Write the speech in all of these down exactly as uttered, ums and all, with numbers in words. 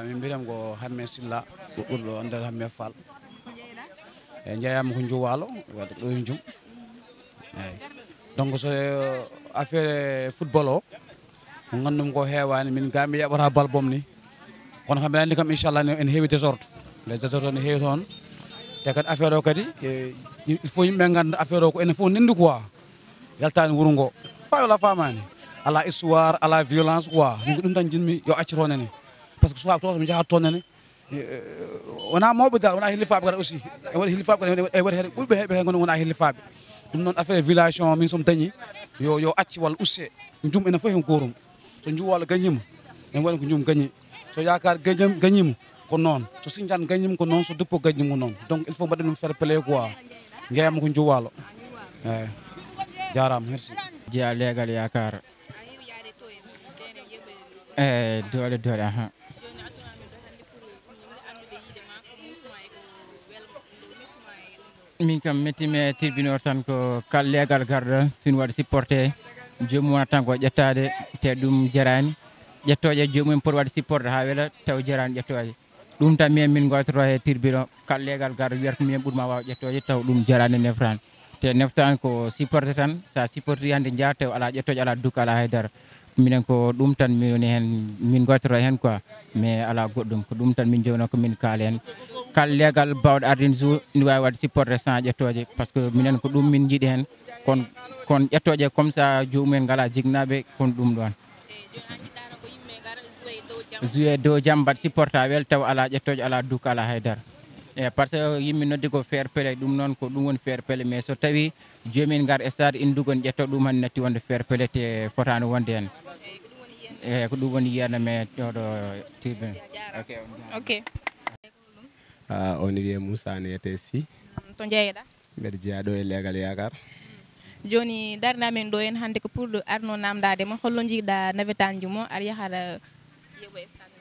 Min mbiyetee ko Hamme Silla, ɓurɗo anndal Hamme Fall. E jeeyam ko Njuwaalo, wadde ɗo e Njum. Eyi. Donc so, eh, affaire football o, ko nganndu-mi ko heewaani, min ga mi yaɓata bal boom ni. Kono kam mbeɗa anndi kam, inchallah, ne, ene heewi désordre. Les désordres ne heewi toon. Te kadi affaire o kadi, eh, il faut yimɓe ngannda affaire o ko enen fof ndenndi quoi. Yaltaani wuro ngo. Faa wala faamaani. Alaa histoire, alaa violence quoi. Min ko ɗum tan njiɗmi yo accu toon ene. Parce que soit to so mi njahat toon ene, eh, wonaa mawɓe dal, wonaa hillifaaɓe kadi aussi. E waɗi hillifaaɓe kadi, e waɗi heen ɓurɓe heɓe heen kono wonaa hillifaaɓe. Ɗum noon affaire violation min so mi dañi, yo, yo acci walla usse. Njum ene fof heen goorum. So Njuwaalo gañiima, en waɗi ko Njum gañi. So Yaakaar gañi-, gañiima, ko noon. So Sinjaan gañiima, ko noon. So Duppo gañiima, ko noon. Donc, il faut mbaɗen ɗum fair play quoi. Njeeyam ko Njuwaalo. Eyi. Jaaraama, merci. Jeyaa leegal Yaakaar. Eyi, doole, doole, aha. Min kam mettiimi e tribune o tan ko kal leegal garɗo, so ina waɗa supporté, joomum wona tan ko ƴettaade, te ɗum jaraani. Ƴettooje joomum en poti waɗde supporté haa wela, taw jaraani ƴettooje. Ɗum tan minen min ngooytoto e tribune o, kal leegal garɗo wiyata ko minen ɓuri ma waaw ƴettooje, taw ɗum jaraani nefraani. Te neftaani ko supporté tan, so a supporté hannde njaha, taw alaa ƴettooje, alaa dukka, alaa hay dara. Minen ko ɗum tan min woni heen, min ngooytoto heen quoi, mais alaa goɗɗum, ko ɗum tan min njoginoo ko min kaala heen. Kala leegal baawɗo arde heen jour, ina waawi waɗde supporté sans ƴettooje, parce que minen ko ɗum min njiɗi heen, kon, kon ƴettooje comme ça joomum en ngalaa jiknaaɓe, kon ɗum ɗoon. Joué dow jam, mbaɗ supporté wel taw alaa ƴettooje, alaa dukka, alaa hay dara. E parce que yimɓe noddi ko fair play, ɗum noon ko ɗum woni fair play, mais so tawi joomum en ngar stade, ina ndugon ƴetto ɗum, han natti wonde fair play te fotaano wonde heen. E ko ɗum woni yiyannde men ɗo ɗo tribune. Ok. Ok. Ah, on wiyee Moussa Niyete Sy. To njeyeɗa? Mbeɗa jeyaa ɗo e leegal Yaakaar. Jooni, darnaa men ɗo en hannde ko pour ɗo arno naamndaade mo, holno njiiɗa nawetaan Njum o, aɗa yaha aɗa yeeɓo e stade?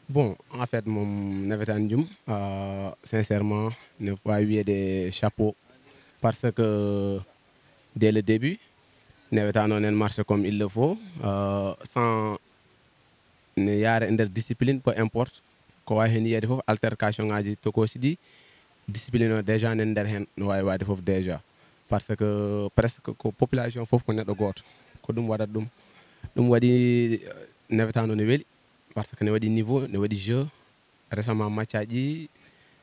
Bon, en fait, moom, nawetaan Njum, euh, sincèrement, ne waawi wiyeede chapeau, parce que dès le début, nawetaan o nen marché comme il le faut, euh, sans ne yaara e nder discipline, peu importe, ko waawi heen yiyeede fof, altercation ŋaaji tokoosi ɗi, discipline o déjà nen nder heen, no waawi waɗde fof déjà. Parce que presque ko population fof ko neɗɗo gooto, ko ɗum waɗata ɗum. Ɗum waɗi, euh, nawetaan o ne weli, parce que ne waɗi niveau, ne waɗi jeu. Récemment, match aji,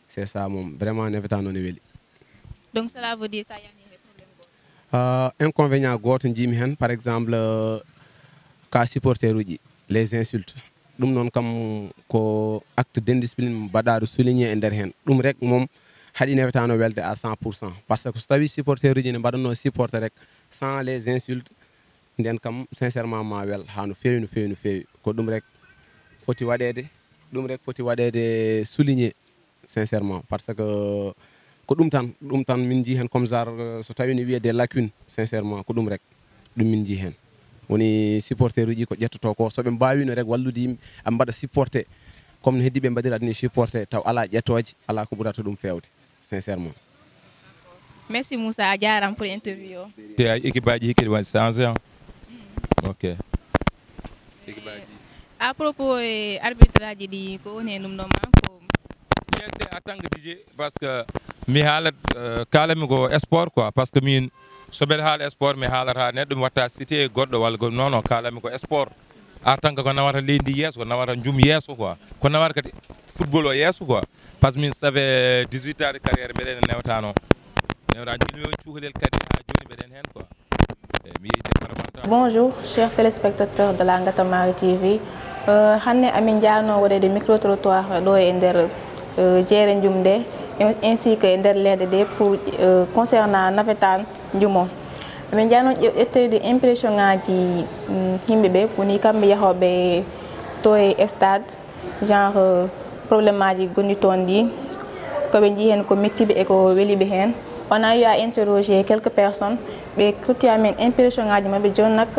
c'est ça, moom, vraiment, nawetaan o ne weli. Donc, cela veut dire ka yani he problème gooto? Euh, inconvénient gooto njiimi heen, par exemple, euh, ka supporter uji, les insultes. Ɗum noon kam ko acte d'indiscipline mbaɗaaɗo souligné e nder heen. Ɗum rek moom haɗi nawetaan o welde à cent pour cent. Parce que so tawii supporter uji ne mbaɗatnoo supporter rek sans les insultes, nden kam sincèrement ma wel haa no feewi, no feewi, no feewi. Ko ɗum rek foti waɗeede, ɗum rek foti waɗeede souligné sincèrement. Parce que ko ɗum tan, ɗum tan min njii heen comme genre, euh, so tawii ne wiyee des lacunes, sincèrement, ko ɗum rek. Ɗum min njii heen. Woni supporter uji ko ƴettoto ko, so ɓe mbaawino rek wallude yimɓe, a mbaɗa supporter. Comme no heddiiɓe mbaɗirata ni supporter, taw alaa ƴettooje, alaa ko ɓurata ɗum feewde, sincèrement. Merci Moussa, a jaaraama pour interview o. Te ay équipe aji hikki waɗi changé, hein? Ok. Équipe aji. À propos e arbitre aji ɗi, ko woni e ɗum ɗo ma ko? Bien, c'est en tant que D J, parce que mi haalat, euh, kaalami ko sport quoi, parce que min so mbeɗa haala sport, mi haalata neɗɗo mi watta cité goɗɗo walla goɗɗo, non, non, kaalami ko sport. En tant que ko nawata leydi ndi yeeso, ko nawata Njum yeeso quoi, ko nawata kadi football o yeeso quoi. Parce que min, ça fait dix-huit ans de carrière, mbeɗen newtano. Newtano, jilmi on cukalel kadi ha joni mbeɗen hen quoi. E, mi yehi départemental. Bonjour, chers téléspectateurs de la Ngatamari T V. Euh, hannde amin jaarno waɗeede micro-trottoir ɗo e nder, euh, jeere Njum nde, ainsi que e nder leɗɗe ɗe pour, euh, concernant nawetaan Njum o. Amin jaarno ƴe-, ƴettoyde impression ngaji, mm, yimɓe ɓe, woni kamɓe yahooɓe to e stade. Genre, euh, problème aji gonɗi toon ɗi, ko ɓe njii heen ko metti ɓe e ko weli ɓe heen. On a eu à interroger quelques personnes, ɓe totti amen impression ngaji maɓɓe. Jooni nak,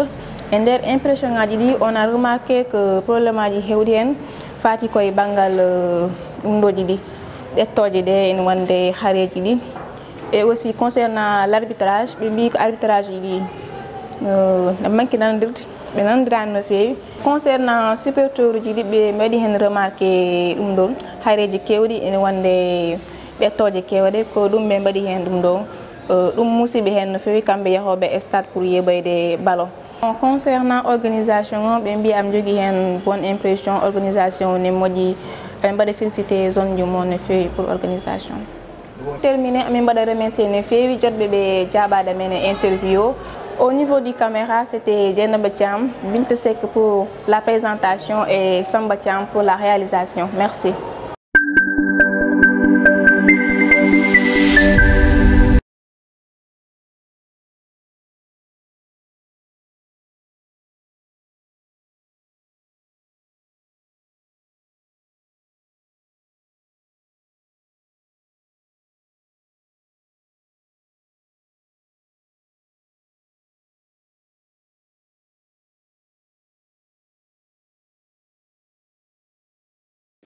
e nder impression ngaji ɗi, on a remarqué que problème aji heewɗi heen faati koye banngal, euh, ɗum ɗooji ɗi, ƴettooje ɗe ene wonde hareeji ɗi. Et aussi concernant l'arbitrage, ɓe mbii ko arbitrage ɗi, euh, ne manque nanondirde. Ɓe nanondirani no feewi. Concernant supporteruji ɗi, ɓe mbaɗi heen remarqué ɗum ɗo, hayreeji keewɗi ene wonde, ɗettooje keewɗe, ko ɗum ɓe mbaɗi heen ɗum ɗo. Eh, ɗum muusi ɓe heen no feewi, kamɓe yahooɓe stade pour yeeɓoyde ballon. Concernant organisation o, ɓe mbiya am jogii heen bonne impression, organisation o ne moƴƴi, ɓe mbaɗa félicité zone ji mo no feewi pour organisation. Terminé, amin mbaɗa remercier no feewi joɗɓe ɓe jaabaade men e interview o. Au niveau du caméra, c'était Dieynaba Thiam, Binta Seck pour la présentation et Samba Thiam pour la réalisation. Merci.